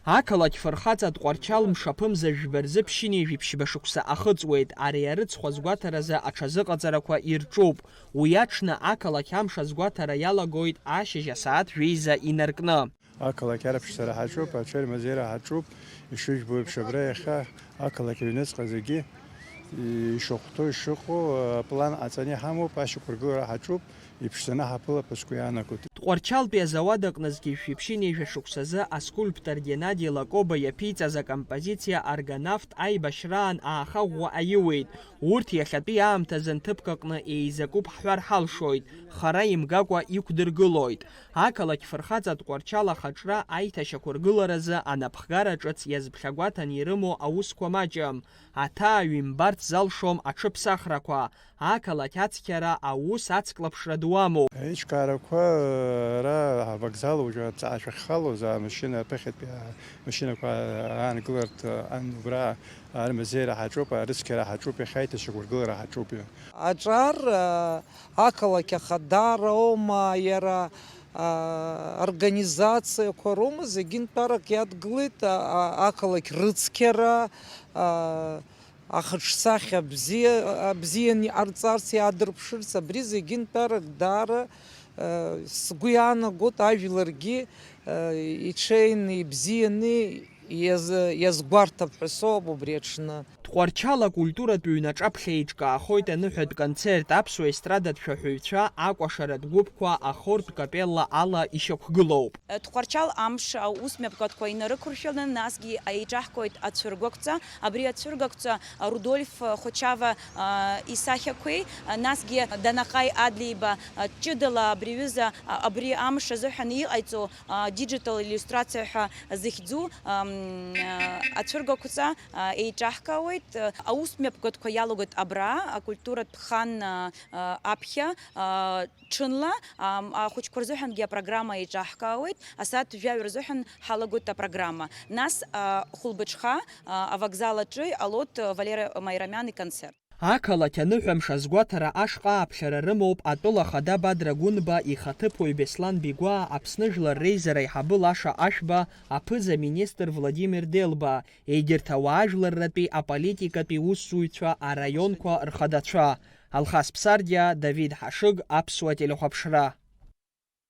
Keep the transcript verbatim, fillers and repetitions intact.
Ақалақь фырхаҵа Тҟәарчал мшаԥымза жәба рзы ԥшьынҩажәи ԥшьба шықәса ахыҵуеит. Ари арыцхә азгәаҭаразы аҽазыҟаҵарақәа ирҿуп. Уи аҽны ақалақь амш азгәаҭара иалагоит ашьыжь асааҭ жәеиза инаркны. Ақалақь арыԥшӡара ҳаҿуп, аҽырмазеира ҳаҿуп. Ишыжәбо еиԥш, абра иахьа ақалақь аҩныҵҟа зегьы ишахәҭоу, ишыҟоу аплан ҟаҵаны иҳамоуп, ашьақәыргылара ҳаҿуп, иԥшӡаны ҳаԥылап, ацгәы иаанагоит. Тҟәарчалтәи азауад аҟнызгьы жәшәи ԥшьынҩажәа шықәсазы аскульптор Геннади Лакоба иаԥиҵаз акомпозициа Аргонавт аибашьраан ааха ӷәӷәа аиуеит. Урҭ иахьатәи аамҭазы нҭыԥк аҟны еизакуп ҳҳәар ҳалшоит, хара имгакәа иқәдыргылоит. Ақалақь фырхаҵа Тҟәарчал ахаҿра аиҭашьақәыргыларазы анапхгара ҿыц иазԥхьагәаҭаны ирымоу аусқәа маҷым. Аҭааҩ имбарц залшом аҽыԥсахрақәа, ақалақь ацқьара аус ацклаԥшра ду амоуп. Аиҿкаарақәа ара авокзал уажәы аҵаа шәахьхалоз, амашьына, аԥыхьатәи амашьынақәа аангыларҭа ан убра армазеира ҳаҿуп, арыцқьара ҳаҿуп, иахьа аиҭашьақәыргылара ҳаҿуп. Аҿар, а, ақалақь ахадара аума, иара, а, организациақәа роума, зегьынтәарак иадгылеит, а, а, ақалақь рыцқьара, а, ахаҿсахьа абзиа, абзианы иҟарҵарц, иаадырԥшырц, абри зегьынтәарак даара, а, сгәы иаанагоит, ажәларгьы, а, иҽеины, ибзианы иаз-, иазгәарҭап ҳәа соуп убри аҽны. Тҟәарчал акультуратә ҩнаҿаԥхьа еиҿкаахоит аныҳәатә концерт, аԥсуа естрадатә шәаҳәаҩцәа, акәашаратә гәыԥқәа, ахортә капелла ала ишьақәгылоуп. Тҟәарчал амш аус мҩаԥгатәқәа инарықәыршәаны, насгьы еиҿаҳкуеит ацәыргақәҵа. Абри ацәыргақәҵа Рудольф Хочава, а, исахьақәеи, а, насгьы Данаҟаи Адлеиба, а, ҷыдала абри аҩыза, а, абри амш азыҳәан иҟаиҵо, а, диджитал иллиустрациа ҳәа зыхьӡу, ам, а, ацәыргақәҵа, а, еиҿаҳкаауеит. Аус мҩаԥгатәқәа иалагоит абра, акультуратә хан, а, а, аԥхьа, а, ҽынла, ам, ахәыҷқәа рзыҳәангьы апрограмма еиҿаҳкаауеит, асааҭ жәаҩа рзыҳәан ҳалагоит апрограмма. Нас, а, хәылбыҽха, а, авокзал аҿы иҟалоит Валера Маирамиан иконцерт. Ақалақь аныҳәамш азгәаҭара ашҟа ааԥхьара рымоуп атәыла ахада Бадра Гәынба, ихаҭыԥуаҩ Беслан Бигәаа, Аԥсны Жәлар Реизара аиҳабы Лаша Ашәба, аԥыза-министр Владимир Делба, егьырҭ ауаажәларратәи аполитикатәи усзуҩцәа, араионқәа рхадацәа. Алхас Ԥсардиа, Давид Ҳашыг, Аԥсуа телехәаԥшра.